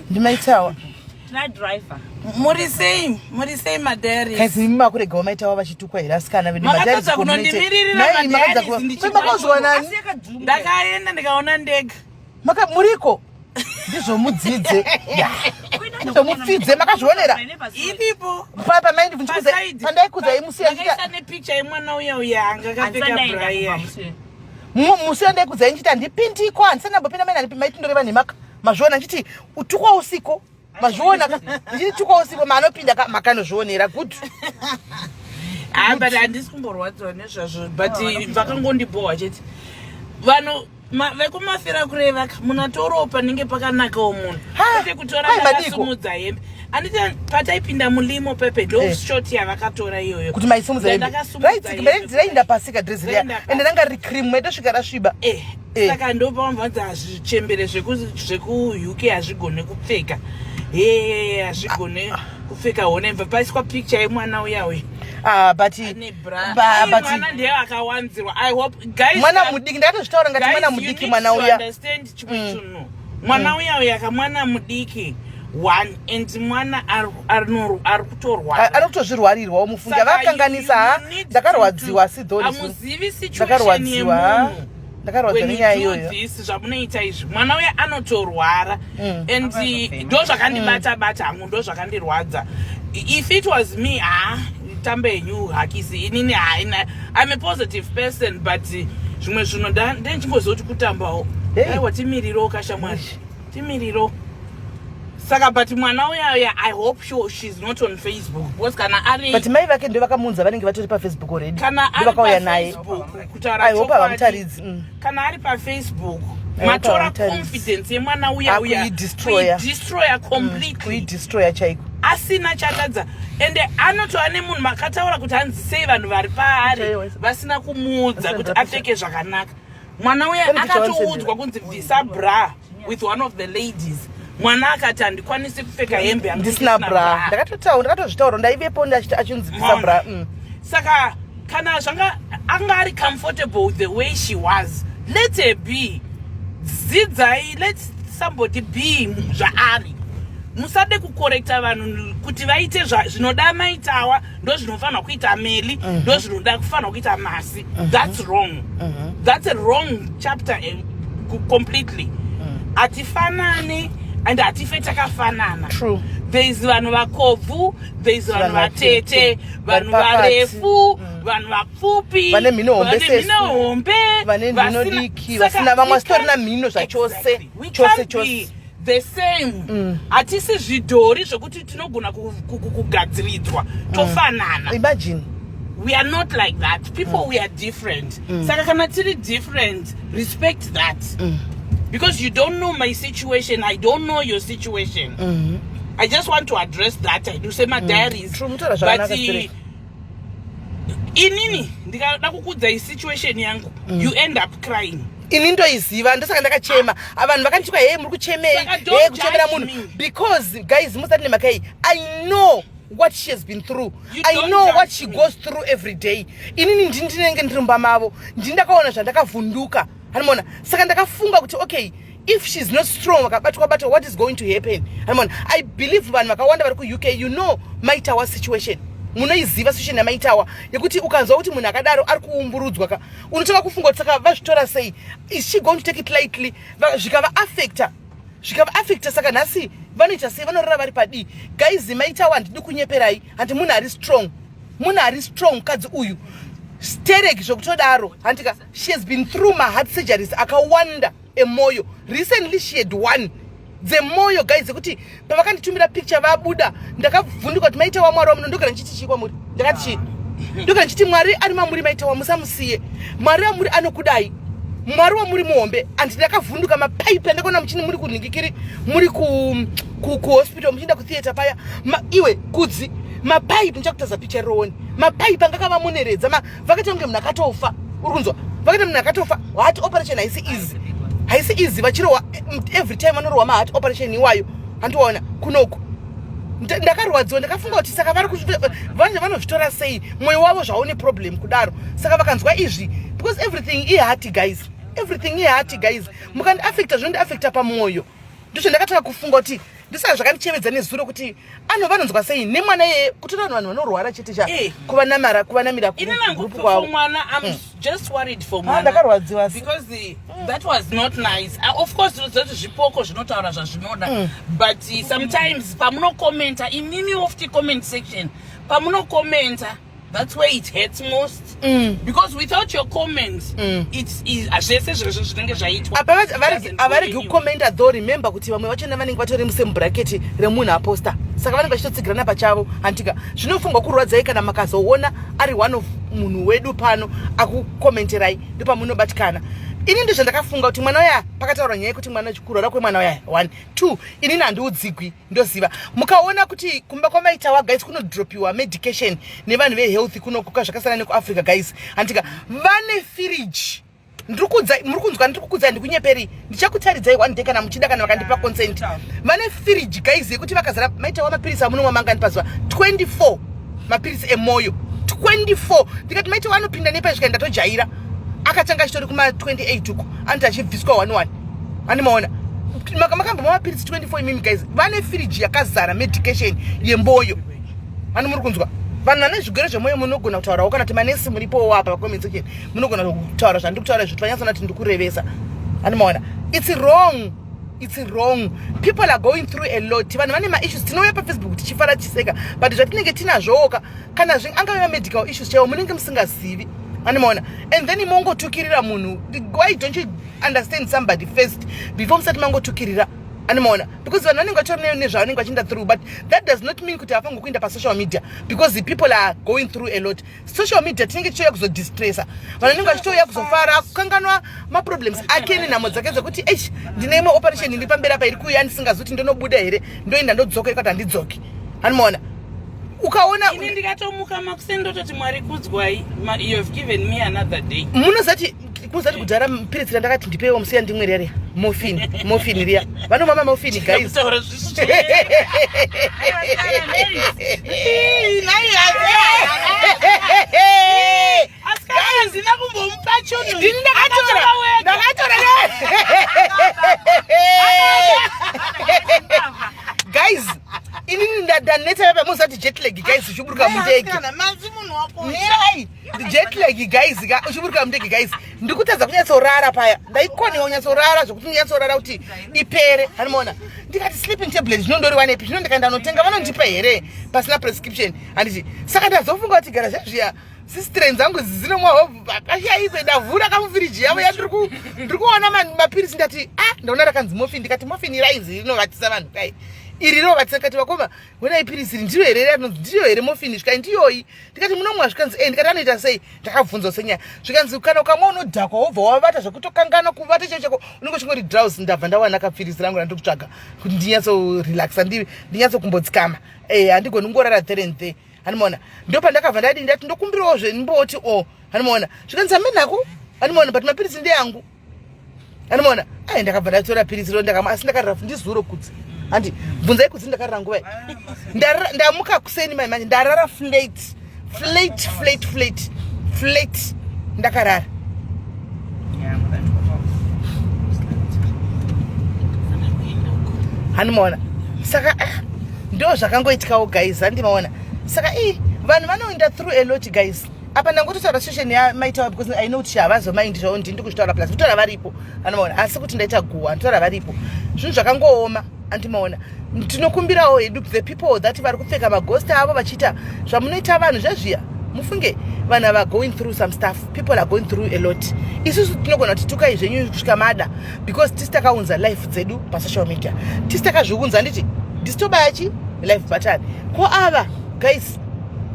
Speaker 1: ndimaitawa.
Speaker 2: Tina driver.
Speaker 3: Muri sei, muri sei, madiaries?
Speaker 1: Kazi imi makuregawo maitawa vachitukwa here, asikana vedu?
Speaker 3: Makatadza kunondimiririra madiaries
Speaker 1: Makozwa nani?
Speaker 2: Asi yakadhumba.
Speaker 3: Ndakaenda ndikaona ndega.
Speaker 1: Muriko ndizvomudzidze, ndizvomupfidze, makazvionera.
Speaker 3: Iripo. Paside.
Speaker 1: Pandaikudzai musiya.
Speaker 3: Ndakaisa nepicture yemwana uya uya anga akapfeka bra iya.
Speaker 1: Musi wandaikudzai nchiti handipindiko, handisati ndambopinda, maina maitindoreva nemaka mazviona, nchiti utukwa usiko, mazviona ka, ndichiti tukwa usiko, maanopinda ka, makanozvionera, good.
Speaker 3: Ah, but handisi kumborwadziwa nezvazvo, but vakangondibhohwa chete vanhu vekumafira kureva ka, munatorowo panenge pakanakawo munhu,
Speaker 1: Ha,
Speaker 3: kwete kutora
Speaker 1: kwai madiko.
Speaker 3: ndakasimudza hembe. Handiti pataipinda mulimo pepe, ndo shot yavakatora iyoyo.
Speaker 1: Kuti maisimudza hembe?
Speaker 3: Ndakasimudza
Speaker 1: Right.
Speaker 3: hembe.
Speaker 1: Rainda pasika drezi riya.
Speaker 3: Rainda pasi.
Speaker 1: Ende ranga riri cream, maitosvika rasviba.
Speaker 3: Saka ndo pamabvanzi hazvichembere zvekuUK hazvigone kupfeka, he, hazvigone kupfeka. Hona imva paiswa picture yemwana uya uya
Speaker 1: Ah, but
Speaker 3: ane bra.
Speaker 1: But
Speaker 3: Mwana ndiye akawanzirwa. I hope guys,
Speaker 1: mwana mudiki, ndakatozvitaura ngati mwana mudiki, mwana uya.
Speaker 3: Understand chimwe chinhu, mwana uya uya kamwana mudiki one, and mwana ari kutorwara.
Speaker 1: Ari kutozvirwarirwawo, mufunga.
Speaker 3: Saka
Speaker 1: Vakanganisa ha.
Speaker 3: you need
Speaker 1: Ndakarwadziwa, sidhoni.
Speaker 3: Hamuzivi situation
Speaker 1: Ndakarwadziwa ha.
Speaker 3: yemunhu.
Speaker 1: Ndakarwadziwa
Speaker 3: When you
Speaker 1: nenyaya
Speaker 3: do
Speaker 1: iyoyo.
Speaker 3: this, zvamunoita izvi, mwana uya anotorwara and ndo zvakandibata bata hangu, ndo zvakandirwadza. If it was me, ha, tambe henyu hakisi inini haina. I'm a positive person, but zvimwe zvinhu ndendichingoziva kuti kutambawo.
Speaker 1: Hey.
Speaker 3: Aiwa, timiriro kashamwari, timiriro. Saka but mwana uya uya, I hope she's not on Facebook, because kana ari
Speaker 1: But mai vake ndo vakamuunza, vanenge vatori paFacebook already.
Speaker 3: Kana
Speaker 1: Ndo
Speaker 3: ari
Speaker 1: vakauya naye.
Speaker 3: paFacebook, kutaura
Speaker 1: I hope
Speaker 3: chokwadi,
Speaker 1: havamutaridzi.
Speaker 3: Kana ari paFacebook,
Speaker 1: I hope
Speaker 3: matora
Speaker 1: havamutaridzi.
Speaker 3: confidence yemwana uya uya.
Speaker 1: Kuidestroya.
Speaker 3: Kuidestroya completely.
Speaker 1: Kuidestroya chaiko.
Speaker 3: Asina chatadza, ende anotova nemunhu makataura kuti hanzi sei vanhu vari paari
Speaker 1: Chaiwa.
Speaker 3: vasina kumuudza
Speaker 1: Vasina
Speaker 3: kuti
Speaker 1: bra.
Speaker 3: apfeke zvakanaka. Mwana uya
Speaker 1: Pane picha.
Speaker 3: akatoudzwa kunzi bvisa bra with one of the ladies. Mwana akati handikwanisi kupfeka hembe yangu
Speaker 1: ndisina bra. Ndakatotaura, ndakatozvitaura, ndaivepo achinzi bvisa
Speaker 3: Maona.
Speaker 1: bra.
Speaker 3: Saka kana zvanga anga ari comfortable with the way she was, let her be. Dzidzai, let somebody be zvaari. Musade kukorekta vanhu kuti vaite zvinoda maitawa, ndo zvinofanirwa kuita meli, ndo zvinoda kufanirwa kuita masi. That's wrong, that's a wrong chapter completely. Hatifanane and hatife takafanana.
Speaker 1: True.
Speaker 3: There is vanhu vakobvu, there is vanhu
Speaker 1: Vanhu
Speaker 3: vatete,
Speaker 1: vatete,
Speaker 3: vanhu
Speaker 1: vari pakati.
Speaker 3: varefu, vanhu vapfupi,
Speaker 1: Vane mhino hombe
Speaker 3: vane
Speaker 1: sesu.
Speaker 3: mhino hombe,
Speaker 1: Vane mhino diki,
Speaker 3: Saka
Speaker 1: vasina, vamwe
Speaker 3: we
Speaker 1: vasitorina mhino zvachose.
Speaker 3: Exactly. We
Speaker 1: Chose,
Speaker 3: can't
Speaker 1: chose.
Speaker 3: be the same. Hatisi zvidhori zvokuti tinogona kugadziridzwa tofanana.
Speaker 1: Imagine.
Speaker 3: We are not like that, people. We are different. Saka kana tiri different, respect that, because you don't know my situation, I don't know your situation. I just want to address that. I do say my diaries.
Speaker 1: True, mutaura
Speaker 3: But
Speaker 1: zvakanaka, Spirit.
Speaker 3: inini ndikada kukudzai situation yangu, you end up crying.
Speaker 1: Ini ndoiziva, ndosaka ndakachema. Vanhu vakandituka, "Hei, muri kuchemei?"
Speaker 3: Saka don't
Speaker 1: Hei, kuchemera
Speaker 3: judge
Speaker 1: munhu
Speaker 3: me.
Speaker 1: because guys, musati nemakai, I know what she has been through.
Speaker 3: You
Speaker 1: I
Speaker 3: don't
Speaker 1: know what
Speaker 3: judge
Speaker 1: she
Speaker 3: me.
Speaker 1: goes through every day. Inini ndini ndinenge ndiri mumba mavo, ndini ndakaona zvandakavhunduka, hanimona. Saka ndakafunga kuti okay, if she's not strong, vakabatwa batwa, what is going to happen, hanimona? I believe vanhu vakawanda vari kuUK, you know maitawa situation, munoiziva situation yamaitawa, yekuti ukanzwa kuti munhu akadaro ari kuumburudzwa ka, unotanga kufunga kuti saka vazvitora sei? Is she going to take it lightly? Zvikavaaffecta, zvikavaaffecta, saka nhasi vanoita sei? Vanorara vari padii? Guys, maitawa, handidi kunyeperai, handi munhu ari strong, munhu ari strong mukadzi uyu, sterek zvokutodaro, handika. She has been through maheart surgeries akawanda emwoyo. Recently she had one dzemwoyo, guys, dzekuti pavakanditumira picture vabuda, ndakavhunduka kuti maitawa, Mwari wamuno. Ndogara ndichiti chii kwamuri? Ndakati chii? Ndogara ndichiti Mwari ari mamuri, maitawa, musamusiye. Mwari wamuri anokudai, Mwari wamuri muhombe. Andi ndakavhunduka mapaipi andakaona muchini muri kunhingikiri, muri kuhospital, muchienda kutheatre paya. Iwe kudzi mapaipi, ndichakutaza picha rirooni, mapaipi anga akavamoneredza, vakaita kunge munhu akatofa. Uri kunzwa? Vakaita munhu akatofa. Heart operation haisi easy, haisi easy. Vachirohwa every time, vanorohwa maheart operation iwayo, handiwaona kunoku. Ndakarwadziwa, ndakafunga kuti saka vari vanhu vanozvitora sei, mwoyo wavo zvaune problem kudaro. Saka vakanzwa izvi, because everything iheart, guys, everything iheart, guys. Mukandiafecta, zvinondiafecta pamwoyo. Ndizvo ndakatanga kufunga kuti ndisaka zvakandichevedza nezuro kuti ano vanonzwa sei nemwana iyeye, kutora vanhu vanorwara chete cha kuvanamara, kuvanamira
Speaker 3: Ini nangu
Speaker 1: group
Speaker 3: for
Speaker 1: kwavo.
Speaker 3: mwana, I'm just worried for
Speaker 1: Ah,
Speaker 3: mwana.
Speaker 1: Ndakarwadziwa.
Speaker 3: Because that was not nice. Of course zoti zvipoko zvinotaura zvazvinoda, but sometimes pamunokomenta imimi ofuti, comment section pamunokomenta, that's where it hurts most, because without your comments it's zvese zvezvo zvinenge zvaitwa
Speaker 1: Apa
Speaker 3: doesn't go
Speaker 1: havaregi
Speaker 3: anywhere.
Speaker 1: kukomenda though. Remember kuti vamwe vachona vanenge vatori musame bracket remunhu aposta, saka vanenge vachitotsigirana pachavo, handika? Zvinofungwa kurwadzai kana makazoona ari one of munhu wedu pano akukomenterai, ndopamunobatikana. Ini ndizvo ndakafunga kuti mwana uya, pakataurwa nyaya yekuti mwana, kurwara kwemwana uya, one, two, inini handiudzigwi. Ndoziva mukaona kuti kumba kwamaitawa, guys, kunodropiwa medication nevanhu vehealth kunokuka zvakasiyana nekuAfrica, guys, handika? Vane firiji. Muri kunzwa? Ndiri kukudzai, ndikunyeperi. Ndichakutaridzai one day kana muchida, kana vakandipa consent. Vane firiji, guys, yekuti vakazara maitawa mapirisi amunomwa mangani pazuva? 24 mapirisi emwoyo, 24. Ndikati maitawa anopinda nepai? Svika ndatojaira. Akatanga achitori kuma28 uko, anoti achibviswa 11. Animaona makambomwa mapirisi 24 imimi, guys? Vane firiji yakazara medication yemboyo. Vano muri kunzwa, vanhu vane zvirwere zvemwoyo, munogona kutaurawo, kana kuti manesi muripowo apa pacomment section, munogona kutaura zvandiri kutaura izvo, vanyatsona kuti ndikurevesa. Animaona, it's wrong, it's wrong. People are going through a lot. Vanhu vane maissues. Tinouya paFacebook tichifara, tichiseka, but zvatinenge tinazvowoka, kana angave mamedical issues chaiwo, munenge musingazivi. Animaona? And then mongotukirira munhu. Why don't you understand somebody first before musati mangotukirira? Animaona? Because vanhu vanenge vatori nezvavanenge vachienda through, but that does not mean kuti hafango kuenda pasocial media, because the people are going through a lot. Social media tinenge tichouya kuzodistressa vanhu, vanenge vachitouya kuzofara, kukanganwa maproblems ake nenhamo dzake dzekuti, eish, ndine imwe operation iri pamberi apa iri kuuya, ndisingazi kuti ndonobuda here, ndoenda, ndodzoka, ikati handidzoki. Animaona? Ukaona
Speaker 3: Ini ndikatomuka makuseni ndototi, "Mwari kudzwai, you have given me another day."
Speaker 1: Munozati kuzati kudhara piritsi randakati ndipewo musiya ndimwe riya riya, morphine, morphine riya, vanomwa mamorphine, guys.
Speaker 3: Kutaura zvisvo.
Speaker 1: Nhai.
Speaker 3: Asi kana handina kumbomupa chunhu.
Speaker 1: Ndini ndakatora.
Speaker 3: Akatora wega.
Speaker 1: Ndakatora, guys. Inini ndaneta pepa. Muzati jetlag, guys, uchiburuka mundege.
Speaker 2: Manzi munhu wako.
Speaker 1: Mirai, jetlag, guys, ka uchiburuka mundege, guys, ndikutadza kunyatsorara paya. Ndaikonewa kunyatsorara zvokuti nyatsorara kuti ipere. Hanimaona? Ndikati sleeping tablet zvinondoriwanepi? Zvino ndikaenda notenga, vanondipa here pasina prescription, handiti? Saka ndazofunga kuti gara zvezviya, sistren dzangu dzinomwa pashaikwe. Ndavhura kamufiriji yavo yandiri kuona mapirisi, ndati, "A, ndaona rakanzi morphine." Ndikati, "Morphine rainzi rinovatisa vanhu kai iri rinovatisa." Ndikati, "Vakoma, honai pirisi iri, ndiro here rinonzi, ndiyo here morphine?" Zvikai, "Ndiyoyi." Ndikati, "Munomwa?" Zvikanzi, "E." Ndikati, "Anoita sei?" Ndakabvunza senyaya. Zvikanzi, "Kana ukamwa unodhakwa, wobva wavata zvekutokangana kuvata chaicho chako, unenge uchingori drowsy." Ndabva ndawana kapirisi rangu randiri kutsvaga kuti ndinyatsorelaxa, ndinyatsokumbodzikama. Handigoni kungorara there and there. Hanimaona? Ndo pandakabva ndadi ndati, "Ndokumbirawo zvenimboti o." Hanimaona? Zvikanzi, "Hamenako." Hanimaona? But mapirisi ndeyangu. Hanimaona? Ai, ndakabva ndatora pirisi ro, ndakamwa, asi ndakarara ndizuro kudzi. Handi bvunzai kudzi ndakarara nguvai. Ndamuka kuseni mai manje, ndarara flat, flat, flat, flat, flat, ndakarara. Hanimaona? Saka ah, ndo zvakangoitikawo, guys. Handimaona? Saka i vanhu vanoenda through a lot, guys. Apa ndangototaura situation yamaitawa because I know kuti havazomaindi zvavo. Ndindi kuzvitaura, plus kutaura varipo. Anomaona? Asi kuti ndaita guhwa, nditaura varipo, zvinhu zvakangooma. Andimaona? Tinokumbirawo hedu the people that vari kupfeka maghost avo vachiita zvamunoita vanhu zvezviya, mufunge vanhu ava going through some stuff. People are going through a lot. Isusu tinogona kuti tukai zvenyu kusvika mada, because tisi takaunza life dzedu pasocial media, tisi takazviunza, handiti? Ndisi tobaya chi live button. Ko ava, guys,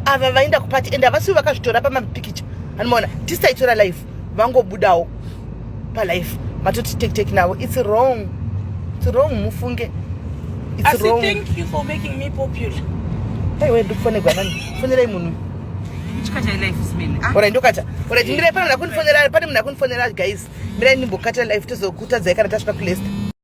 Speaker 1: ava vaenda kupati and havasivo vakazvitora pamapikicha. Anomaona? Tisi taitora live, vangobudawo palife, matoti take take navo. It's wrong, it's wrong, mufunge. It's
Speaker 3: Asi
Speaker 1: wrong.
Speaker 3: thank you for making me popular.
Speaker 1: Aiwe, ndikufonegwa nani? Fonerai munhu. Alright, ndokata. Alright, mirai, pane munhu akundifonera, pane munhu akundifonera, guys. Mirai ndimbokata live, tozokutadzai kana tasvika kuLeicester.